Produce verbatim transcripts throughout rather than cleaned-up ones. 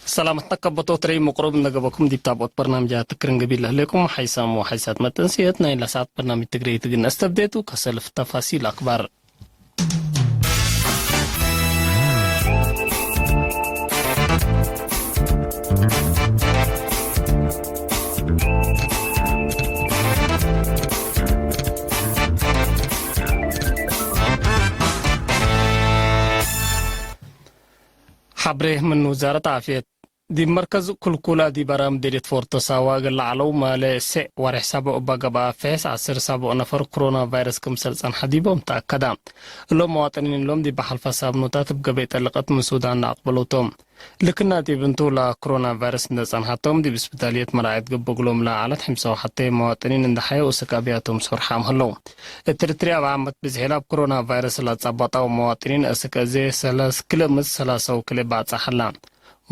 ሰላመትነ ከበቶት ረይ መቅሩብ እነ ገብአኩም ዲብ ታብኦት በርናምጃት ክርን ገቢል ለህሌኩም። ሐይሳም ወሐይሳት መጠንስየት ናይ ለሰዓት በርናምጅ ትግርይት እግል ነስተብዴ ቱ። ከሰልፍ ተፋሲል አክባር። ሐብሬ ምን ውዛረት ዓፍየት። ዲብ መርከዝ ኩልኩላ ዲብ አራም ምዴርየት ፎርቶ ሳዋ እግል ለዐለው ማሌ ሴዕ ወሬሕ ሳብዕ እባ ገብአ ፍሕስ ዐስር ሳብዕ ነፈር ክሮና ቫይረስ ክምሰል ጸንሐ ዲቦም ተአከደ። እሎም መዋጥኒን እሎም ዲብ ሐልፈ ሳምኖታት እብ ገበይ ጠልቀት ምን ሱዳን ለአቅበለው ቶም። ልክና ዲብ እንቱ ለክሮና ቫይረስ እንዴ ጸንሐቶም ዲብ እስብዳልየት መራዐየት ገብእ እግሎም ለዐለት ሕምሰ ወሐቴ መዋጥኒን እንዴ ሐየው እስክ አብያቶም ሶርሓም ህለው። እት ኤሪትርያ እብ ዓመት ብዝሒ ለእብ ክሮና ቫይረስ ለጸበጠው መዋጥኒን እስክ አዜ ሰለስ ክልኤ ምእት ሰላሰ ወክልኤ ባጽሕ ሀላ።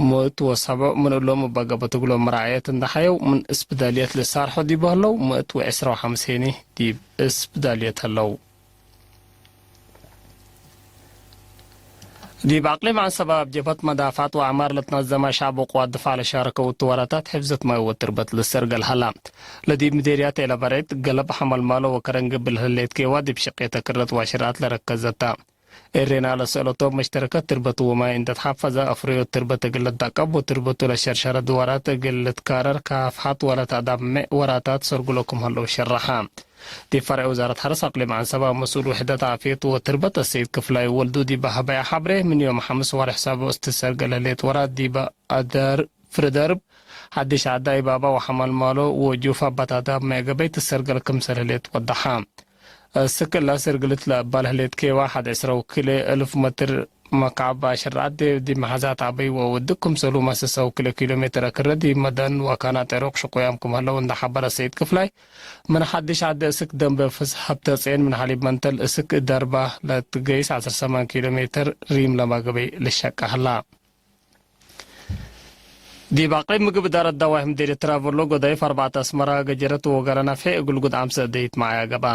ምእት ወሰብዕ ምን እሎም እበ ገብአት እግሎም መራዐየት እንዴ ሐየው ምን እስብዳልየት ልሳርሖ ዲብ ህለው፣ ምእት ወዕስራ ወሐምሴኒ ዲብ እስብዳልየት ህለው። ዲብ አቅሊም ዐንሰበ እብ ጀብሀት መዳፍዐት ወአዕማር ለትናዘመ ሸዕብ ወቅዋት ድፋዕ ለሻረከው እቱ ወራታት ሕፍዘት ማይ ወትርበት ልሰርገል ሀላ። ለዲብ ምዴርያት ኤለበሬት፣ ገለብ፣ ሐመልማሎ ወከረን ግብል ህሌት ኬዋ ዲብ ሸቄተ ክረት ወአሽርአት ለረከዘት ተ። ኤሬና ለሰአለቶም መሽተረከት ትርበት ወማይ እንዴ ተሐፈዘ፣ አፍረዮት ትርበት እግል ልትዐቀብ ወትርበቱ ለሸርሸረ ድዋራት እግል ልትካረር ከአፍሐት ወለተአዳምዕ ወራታት ሰርጉሎ ክም ሀለው ሸረሐ። ዲብ ፈርዕ ውዛረት ሐርስ አቅሊም ዐንሰበ መስኡል ውሕደት ዓፍየት ወትርበት አሰይድ ክፍላይ ወልዱ ዲብ ሀበየ ሐብሬ፣ ምን ዮም ሐምስ ወሬሕ ሳብዕ እስትሰርገ ለህሌት ወራት ዲብ አዳር ፍርደርብ፣ ሐዲሽ ዐዳይ ባባ ወሐመልማሎ ወጁፍ አባት አዳምዕ ገበይ ትሰርገል ክምሰል ህሌት ወደሐ። እስክ እላ ስርግልት ለአባል ህሌት ኬዋ ሐድ ዕስራ ወክልኤ እልፍ መትር መክዐብ አሽርአት ዲብ መሐዛት ዐበይ ወወድቅ ክምሰሉመ ስሰ ወክልኤ ኪሎ ሜትር አክረ ዲብ መደን ወአካናት ዕሩቅ ሽቁያም ክም ሀለው እንዴ ሐበረ ሰይድ ክፍላይ፣ ምን ሐዲሽ ዐዲ እስክ ደንበ ፍስ ሀብተጼን ምን ሐሊብ መንተል እስክ ደርባ ለትገይስ ዐስር ሰማን ኪሎ ሜትር ሪም ለማ ገበይ ልሸቀ ሀላ። ዲብ አቅሊም ምግብ እዳረት ደዋይሕ ምዴርየት ትራቨሎ፣ ጎዳይፍ አርበዕት አስመረ፣ ገጀረት ወጋለ ናፍዔ እግል ጉድ አምሰ እደይት መዓያ ገብአ።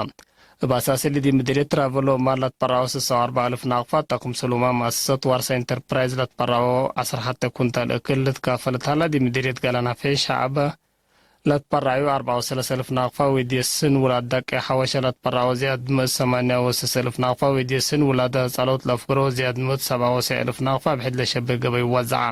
እብ አሳስ እሊ ዲብ ምዴርየት ትራቨሎ እማር ለትበረዐው ስሳ ወአርበዕ አልፍ ናቅፋ ተ፣ ክምሰሉመ መአሰሰት ዋርሳይ ኢንተርፕራይዝ ለትበረዐው ዐስር ሐቴ ኩንታል እክል ልትካፈል እት ሀላ፣ ዲብ ምዴርየት ጋለ ናፍዔ ሸዐብ ለትበረዐዩ አርበዕ ወሰለስ አልፍ ናቅፋ፣ ወዲየ ስን ውላድ ደቄ ሐወሸ ለትበረዐው ዝያድ ምእት ሰማንያ ወስስ አልፍ ናቅፋ፣ ወዲየ ስን ውላድ ጸሎት ለአፍግሮ ዝያድ ምእት ሰብዓ ወሰዕ አልፍ ናቅፋ እብ ሕድ ለሸብህ ገበይ ወዘዐ።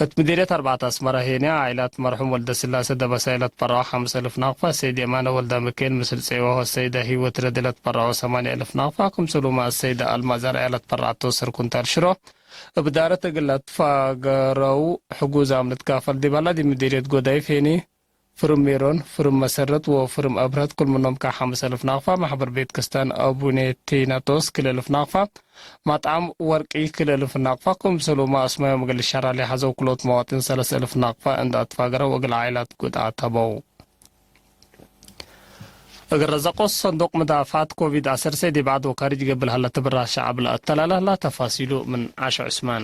እት ምዴርየት አርበዕት አስመረ ሄንየ፣ ዓኢላት መርሑም ወልደስላሴ ደበሳይ ለትበረዐው ሐምስ አልፍ ናቅፋ፣ ሰይድ የማነ ወልደሚካኤል ምስል ጼዋሁ አሰይደ ህይወት ረዲ ለትበረዐው ሰማንያ አልፍ ናቅፋ፣ ክምሰሉመ አሰይደ አልማዝ አርአያ ለትበረዐቶ ዐስር ኩንታል ሽሮ፣ እብ ዳረት እግል ለትፋገረው ሕጉዛም ልትካፈል ዲብ ሀላ፣ ዲብ ምዴርየት ጎዳይፍ ሄኒ፣ ፍርም ሜሮን፣ ፍርም መሰረት ወፍርም አብርሀት ክል ምኖም ከሐምስ አልፍ ናቅፋ፣ ማሕበር ቤት ክስታን አቡኔ ቴናቶስ ክልኤ አልፍ ናቅፋ፣ መጥዓም ወርቂ ክልኤ አልፍ ናቅፋ፣ ክምሰሉመ አስማዮም እግል ልሻራ ለሐዘው ክሎት መዋጥን ሰለስ አልፍ ናቅፋ እንዴ አትፋገረው እግል ዓኢላት ጉድአት ሀበው። እግል ረዘቆ ሰንዱቅ መዳፍዐት ኮቪድ ዐሰርተ ዲብ ዐድ ወካርጅ ገብእ ለሀለ ትብራህ ሸዐብ ለአተላለ ሀላ። ተፋሲሉ ምን ዓሾ ዑስማን።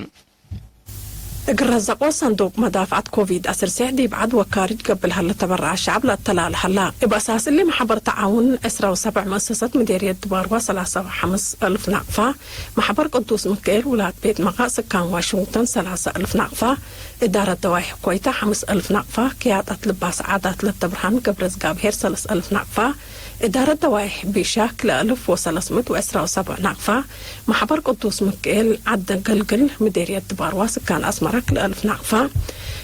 እግል ረዘቆ ሰንዱቅ መዳፍዐት ኮቪድ ዐሰርተ ዲብ ዐድ ወካርጅ ገብእ ለሀለ ትብራህ ሸዐብ ለአተላለ ሀላ። እብ አሳስ እሊ መሐበር ተዓውን ዕስራ ወሰብዕ መአሰሰት ምዴርየት ድባርዋ ሰላሳ ወሐምስ አልፍ ናቅፋ፣ መሐበር ቅዱስ ምክኤል ውላድ ቤት መቃእ ስካን ዋሽንግተን ሰላሳ አልፍ ናቅፋ፣ እዳረት ደዋይሕ ኮይታ ሐምስ አልፍ ናቅፋ፣ ክያጠት ልባስ ዓዳት ለተብርሃን ገብረዝጋብሄር ሰለስ አልፍ ናቅፋ፣ እዳረት ደዋይሕ ቢሻ ክልኤ አልፍ ወሰለስ ምእት ወዕስራ ወሰብዕ ናቅፋ፣ መሐበር ቅዱስ ምክኤል ዐደ ገልግል ምዴርየት ድባርዋ ስካን አስመረ ክልኤ አልፍ ናቅፋ፣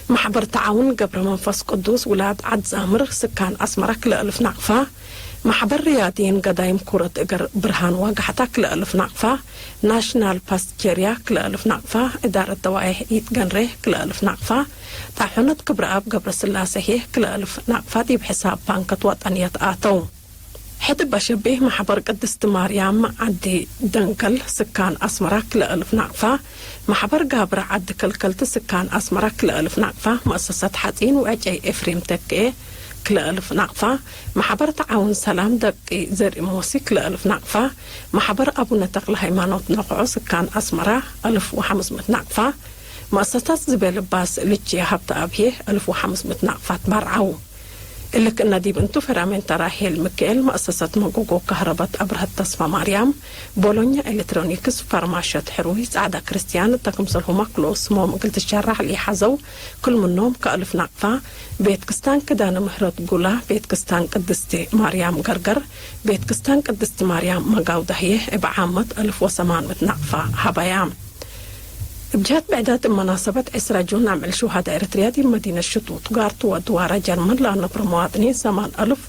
መሐበር ተዓውን ገብረ መንፈስ ቅዱስ ውላድ ዐድ ዛምር ስካን አስመረ ክልኤ አልፍ ናቅፋ፣ መሕበር ርያድይን ገዳይም ኩረት እግር ብርሃን ዋጋሕታ ክልኤ አልፍ ናቅፋ፣ ናሽናል ፓስት ቼርያ ክልኤ አልፍ ናቅፋ፣ እዳረት ደዋይሕ ኢት ገንሬ ክልኤ አልፍ ናቅፋ፣ ጣሑነት ክብረአብ ገብረስላሴ ህዬ ክልኤ አልፍ ናቅፋ ዲብ ሕሳብ ባንከት ወጠንየት አተው። ሕድ እበ ሸቤህ መሕበር ቅድስት ማርያም ዐዲ ደንገል ስካን አስመራ ክልኤ አልፍ ናቅፋ፣ መሕበር ጋብር ዐዲ ከልከልት ስካን አስመራ ክልኤ አልፍ ናቅፋ፣ መአሰሰት ሐጺን ወዕጨይ ኤፍሬም ተክኤ ክልኤ አልፍ ናቅፋ፣ መሕበር ተዓውን ሰላም ደቂ ዘርኢ ሞሲ ክልኤ አልፍ ናቅፋ፣ መሕበር አቡነ ተክለ ሃይማኖት ነቅዖ ስካን አስመራ አልፍ ወሐምስ ምእት ናቅፋ፣ መአሰሰት ዝበ ልባስ ልቼ ሀብተአብ ህዬ አልፍ ወሐምስ ምእት ናቅፋ ትበርዐው። እሊ ክእነ ዲብ እንቱ፣ ፌራሜንታ ራሄል ምክኤል፣ መአሰሰት መጎጎ ከህረበት አብርሀት ተስፋማርያም፣ ቦሎኛ ኤሌክትሮኒክስ፣ ፈርማሸት ሕሩይ፣ ጻዕዳ ክርስትያን እተ ክምሰልሁመ ክልኦት ስሞም እግል ትሸራሕ ለኢሐዘው፣ ክል ምኖም ከእልፍ ናቅፋ፣ ቤት ክስታን ክዳነ ምህረት ጉላ፣ ቤት ክስታን ቅድስቲ ማርያም ገርገር፣ ቤት ክስታን ቅድስቲ ማርያም መጋው ዳህዬ፣ እብ ዓመት እልፍ ወሰማን ምእት ናቅፋ ሀበያ። እብ ጀህት ብዕደት፣ እብ መናሰበት ዕስራ ጁን፣ አምዕል ሹሃዳ ኤረትርያ ዲብ መዲነት ሽጡትጋርት ወድዋረ ጀርመን ለአነብሮ መዋጥኒን ሰማን አልፍ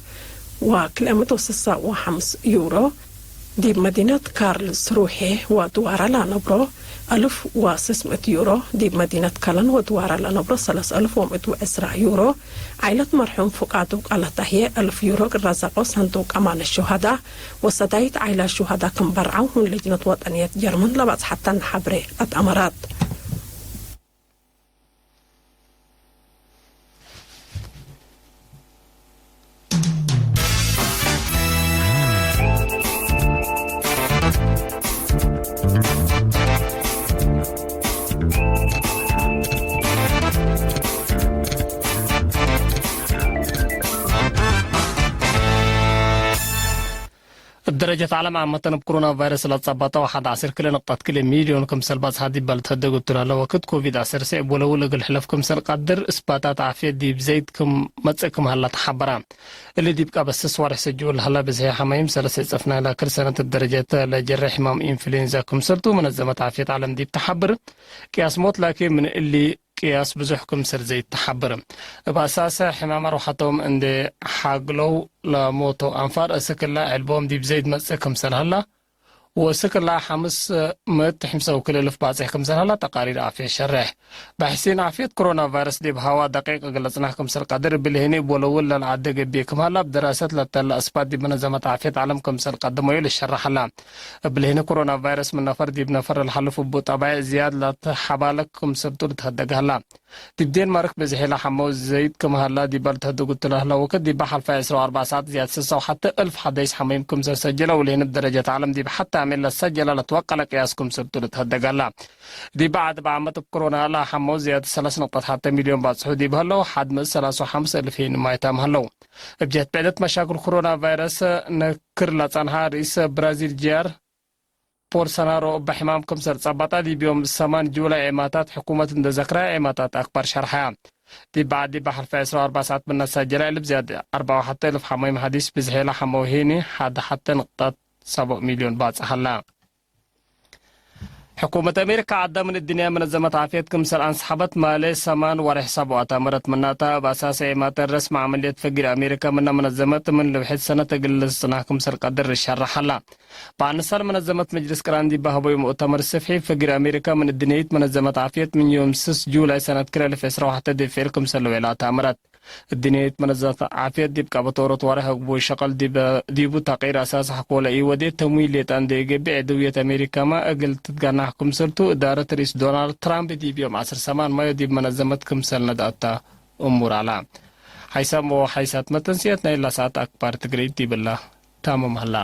ወክልኤ ምእት ወስሳ ወሐምስ ዩሮ፣ ዲብ መዲነት ካርልስሩሄ ወድዋረ ለአነብሮ አልፍ ወስስ ምእት ዩሮ፣ ዲብ መዲነት ከለን ወድዋረ ለአነብሮ ሰለስ አልፍ ወምእት ወዕስራ ዩሮ፣ ዓይለት መርሑም ፍቃዱ ቃለታህዬ አልፍ ዩሮ እግል ረዘቀው ሰንዱቅ አማነት ሹሃዳ ወሰዳይት ዓይላት ሹሃዳ ክም በርዐው፣ ምን ልጅነት ወጠንየት ጀርመን ለበጽሐተን ሐብሬ አትአመረት። እብ ደረጀት ዐለም ዓመተን እብ ኮሮና ቫይረስ ለትጸበጠው ሐድ ዐስር ክልኤ ንቅጠት ክልኤ ሚልዮን ክምሰል በጽሐ ዲብ ለልትሀደግ እቱ ለህለ ወክድ ኮቪድ ዐሰርተ ሰዕ ወለውል እግል ሕለፍ ክምሰል ቀድር እስባታት ዓፍየት ዲብ ዘይድ ክም መጽእ ክም ሀላ ተሐበረ። እሊ ዲብ ቀበስስ ወርሕ ሰጅኡ ለሀላ ብዝሒ ሐማይም ሰለስ እጽፍ ናይላ ክል ሰነት እብ ደረጀት ለጀሬ ሕማም ኢንፍሉዌንዛ ክምሰልቱ መነዘመት ዓፍየት ዐለም ዲብ ተሐብር። ቅያስ ሞት ላኪን ምን እሊ ቅያስ ብዙሕ ክምሰል ዘይድ ተሐብር። እብ አሳሰ ሕማም አርወሐቶም እንዴ ሐግለው ለሞቶ አንፋር እስክላ ዕልቦም ዲብ ዘይድ መጽእ ክምሰል ሀላ ወእስክላ ሐምስ ምእት ሕምሰ ወክልኤ እልፍ ባጽሕ ክምሰል ሀላ ተቃሪር ዓፍየት ሸሬሕ። ባሕሲን ዓፍየት ኮሮና ቫይረስ ዲብ ሀዋ ደቂቅ እግል ለጽናሕ ክምሰል ቀድር እብሊ ህኒ እብ ወለውል ለልዓዴ ገብእ ክም ሀላ እብ ደራሰት ለተለ እስባት ዲብ መነዘመት ዓፍየት ዐለም ክምሰል ቀደመዩ ልሸረሕ ሀላ። እብሊ ህኒ ኮሮና ቫይረስ ምን ነፈር ዲብ ነፈር ለልሐልፍ እቡ ጠባይዕ ዝያድ ለትሐባለክ ክምሰልቱ ልትሀደግ ሀላ። ዲብ ዴንማርክ ብዝሒ ለሐመው ዘይድ ክም ሀላ ዲበ ልትሀደጉ እቱ ለህለ ወክድ፣ ዲበ ሐልፈ ዕስራ ወአርበዕ ሰዓት ዝያድ ስሳ ወሐቴ እልፍ ሐዳይስ ሐመይም ክምሰል ሰጀለ፣ ወለህኒ እብ ደረጀት ዐለም ዲብ ሐቴ አሜን ለሰጀለ ለትወቀለ ቅያስ ክምሰልቱ ልትሀደግ ሀላ። ዲበ ዐድ እብ ዓመት እብ ኮሮና ለሐመው ዝያድ ሰለስ ንቅጠት ሐቴ ሚልዮን ባጽሑ ዲብ ህለው፣ ሐድ ምእት ሰላስ ወሐምስ እልፍ ህይን ማይታም ህለው። እብ ጀህት ብዕደት መሻክል ኮሮና ቫይረስ ነክር ለጸንሐ ርኢስ ብራዚል ጃይር ቦልሶናሮ እበ ሕማም ክምሰል ጸበጠ፣ ዲብ ዮም ሰማን ጁላይ ዔማታት ሕኩመት እንዴ ዘክረ፣ ዔማታት አክበር ሸርሐ። ዲብ በዐድ ዲበ ሐልፈ ዕስራ ወአርበዕ ሰዓት ምነ ሰጀለ እልፍ ዝያድ አርበዕ ወሐቴ እልፍ ሐመይም ሐዲስ ብዝሔ ለሐመው ህኒ ሐድ ሐቴ ንቅጠት ሰቦዕ ሚልዮን ባጽሕ ሀለ። ሕኩመት አሜሪካ ዐዳ ምን እድንያ መነዘመት ዓፍየት ክምሰል አንሰሐበት ማሌ ሰማን ወሬሕ ሰቦዕ አታመረት። ምናተ፣ እብ አሳስ ዔማተን ረስም ዐመልየት ፍጊር አሜሪካ ምነ መነዘመት ምን ልውሒት ሰነት እግል ልጽናሕ ክምሰል ቀድር ልሸረሕ ሀላ። በአንሳል መነዘመት መጅልስ ቅራን ዲብ ሀበዩ ሙእተመር ስፍሒ፣ ፍግር አሜሪካ ምን እድንየት መነዘመት ዓፍየት ምን ዮም ስስ ጁላይ ሰነት ክልኤ እልፍ ዕስራ ወሐቴ ዲብ ፍዕል ክምሰል ልውዕል አታመረት። እድንየት መነዘመት ዓፍየት ዲብ ቀበቶሮት ወሬሕ አግቡይ ሸቀል ዲብ፣ ዲቡ ተቅይር አሳስ ሐቆለ ኢወዴ ተምዊል ሌጣ እንዴ ኢገብእ ዕድውየት አሜሪካመ እግል ትትገናሕ ክምሰልቱ እዳረት ርኢስ ዶናልድ ትራምፕ ዲብ ዮም ዐስር ሰማን ማዮ ዲብ መነዘመት ክምሰል ነድአተ እሙር ዐላ። ሐይሳም ወሐይሳት መተንስየት ናይላ ሰዓት አክባር ትግርይት ዲብላ ታምም ሀላ።